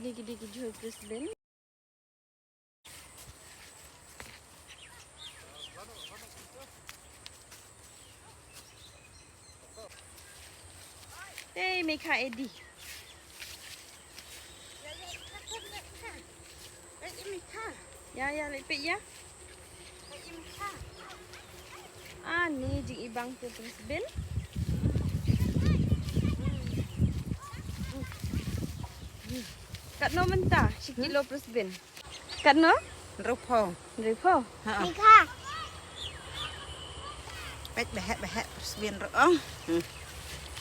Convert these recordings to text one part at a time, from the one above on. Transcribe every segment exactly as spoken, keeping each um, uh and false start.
Digi digi jhur Brisbane. Hey, Mekha Eddie. Ya, ya, leit peit ïa. Ani jingibang tu Brisbane. Katno mynta shi kilo Brisbane? Katno? Hynriewphew. Hynriewphew. Ha. Peit ba heh ba heh Brisbane ruh ong.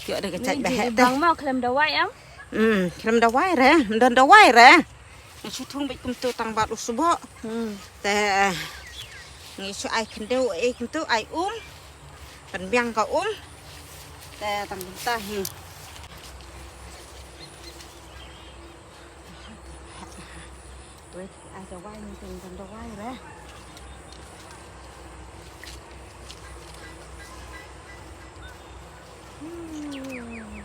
Ïoh da ka jait ba heh te. Bang mo khlem dawai em? Hmm, khlem dawai re, don dawai re. Ngi shu thung beit kumtu tang bad u sboh. Hmm. Te ngi shu ai khyndew ei kumtu ai um. Pynbiang ka um. Te tang kumta hi. Wei, ai dawai ni tang tang dawai re. Hmm.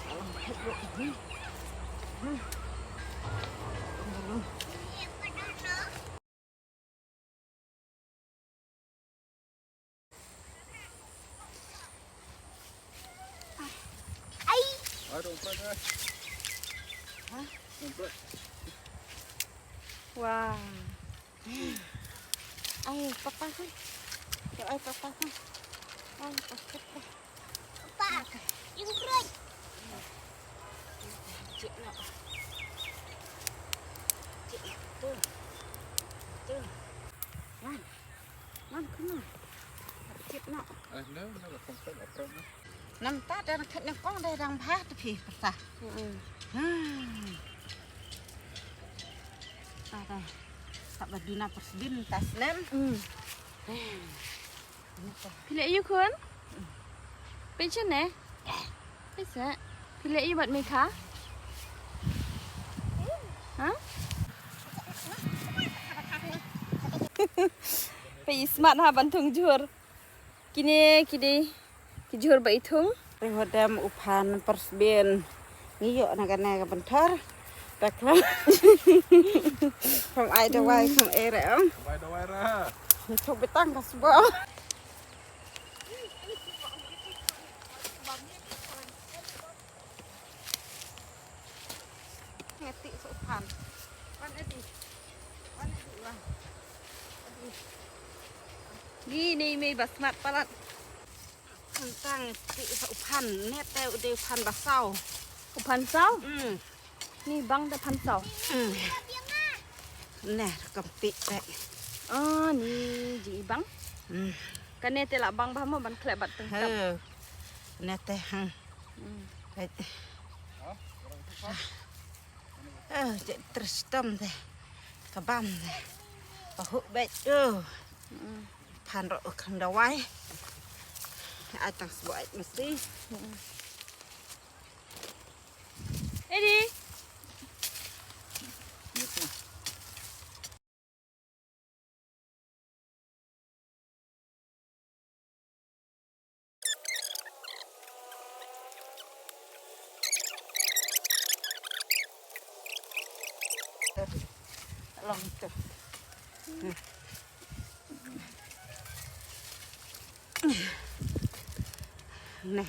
Alam phet ruh. Hmm. Ai. Wah. Ai, papa kan. Ai, papa kan. Ai, papa kan. Papa, yung bread. Cik nak. Cik nak. Tu. Tu. Man. Man kena. Cik nak. Eh, no, no, no, no, no. Namta da khat nyngkong da dang bha tu phi pyrta. Hmm. Ta da. Ta ba duna persbin ta snem. Hmm. Phi leh aïu khun? Peit shane. Peit sa. Phi leh aïu bad Mekha? Ha? Peit i smat ha ban thung jhur. Kine ki dei ki jhur ba i thung. Te hodem u phan persbin. Ngi ïoh na kane ka pynthor. Te kham. Kham ai dawai kham ai re em. Kham ai dawai re. Ngi thok bitang ka sboh. Ngi tih sa u phan. Wan adi. Wan adi wan. Adi. Ni ni mei ba smat palat. Tang tih sa u phan, ne te u dei u phan ba saw. U phan saw? Hmm. Ni bang te phan saw. Hmm. Ne kam tih te. Ah, ni jingibang. Hmm. Kane te la bang ba mo ban khleh bad teng tap. He. Ne te hang. Hmm. Peit. Ah, je tristom te. Ka bam te. Pahuh beit. Oh. Hmm. Phan ruh kham dawai. Ai tang sboh ai mesti. Edi. Long tu. Neh.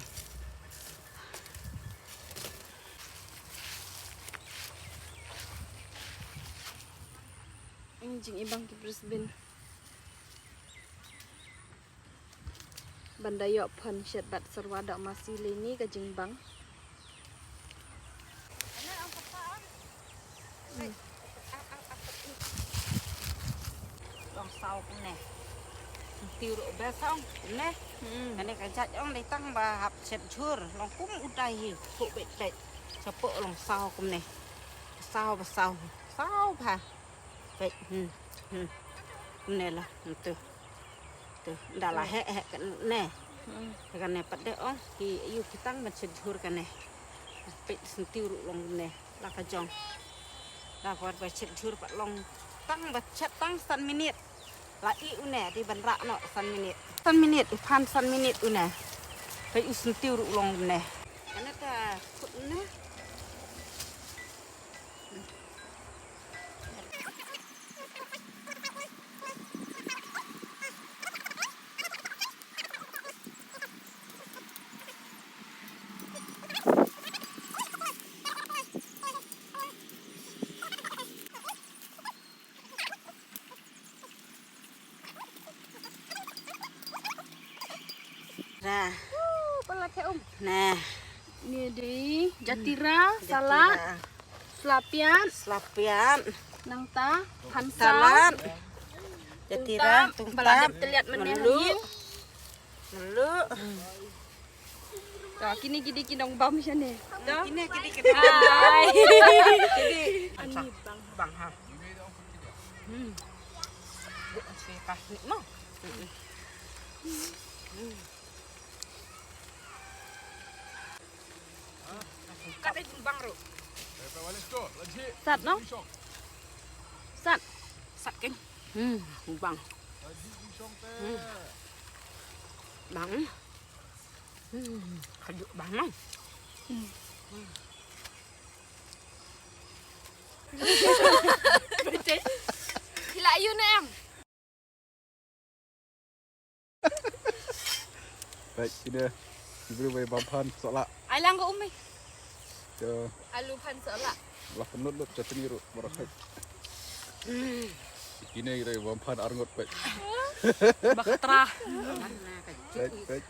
Jingibang ki Brisbane. Ban da ïoh phan shet bad serwa da masi lei ni ka jingbang. Long saw kumne. Ti ruh ba saw kumne. Hmm. Kane ka jait ong dei tang ba hap shet jhur. Long kum u dai hi. Pu beit beit. Chapoh long saw kumne. Saw ba saw. Saw ba. Beit. Hmm. Hmm. Kumne la. Hmm, tu. Tu, da la heh heh kane. Hmm. Kane pat de ong ki ïoh ki tang ban shet jhur kane. Peit senti ruh long ne la ka jong. Da kwar ba shet jhur pat long tang ba shet tang san minit. La i une di ban rah noh san minit. San minit, u phan san minit une. Peit u senti ruh long ne. Kane ta khut ne. Nah. Woo, palat he um. Nah. Ni dei jatira, jatira, salad, slapiat. Slapiat. Nangta phan saw. Salad. Jatira, tungtap, tungtap, ba la dep tylliat mynne ha ïing. Mluh. To, kine ki dei ki nongbam shane. To. Kine ki dei ki nongbam. Hai. Ki dei. Ani bang. Bang ha. Hmm. Duk, si pas ni mo. Hmm. Kat ai bang ru. Sat no? Sat. Sat kan? Hmm, bang. Hmm. Bang. Hmm, kajuk bang no. Hmm. Betul. Sila ayu na em. Baik, kine. Ki briew ba ïa bam phan sohlah. Ai lang ko umi. Alu phan sohlah. Lah pynlut lut chutney ruh baroh. Kine ki dei bam phan arngut, baik. Ba khatra. Baik, baik.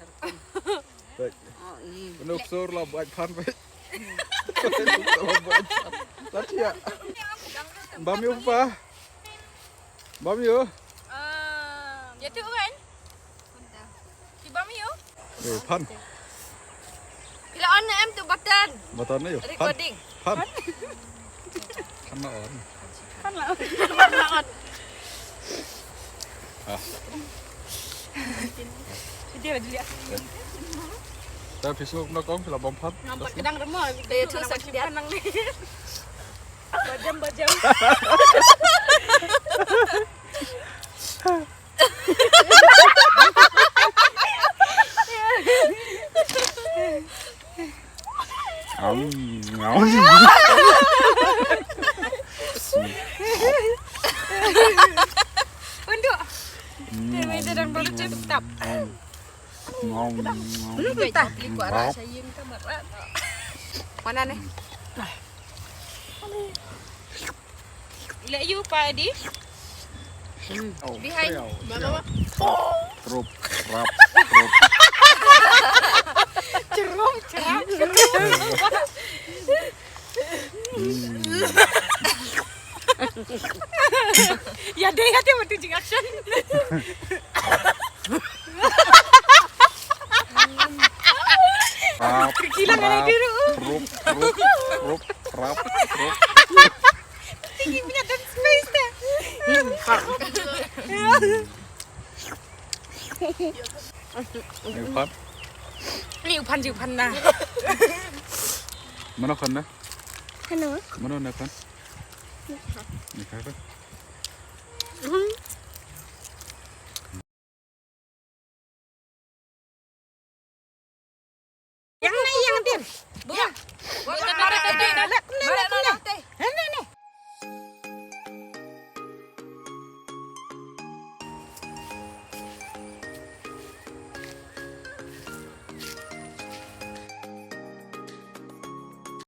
Baik. Pynlut sur lah baik phan, baik. Lah baik phan. Lah siap. Bam ïa u pa. Bam ïa u. Ïa tu kan? Ki bam ïa u. Eh, phan. Ila on em tu button. Button ïa u. Recording. Phan. Phan. Phan la on. Phan la on. Phan la on. Ah. Dia lagi dia. Tapi Facebook na kong sila bam phan. Nampak kedang remah. Dia tu sakit dia nang ni. Bajam, bajam. Am, am. Unduk. Dia meja dan balut dia tetap. Ngom. Lu tak beli kuat rasa yin ke merat. Mana ni? Ila you pa di. Behind. Mama. Rup, rap, rup. Cerum, ceram, cerum. Ya deh, ya deh, waktu jing action. Rap, rap, rup, rup, rup, rap, rup. Tinggi punya dance space deh. Ni u phan. Ni u phan, ni u phan na. Mano khan na? Hano? Mano na khan? Ni khan. Yang na yang dir.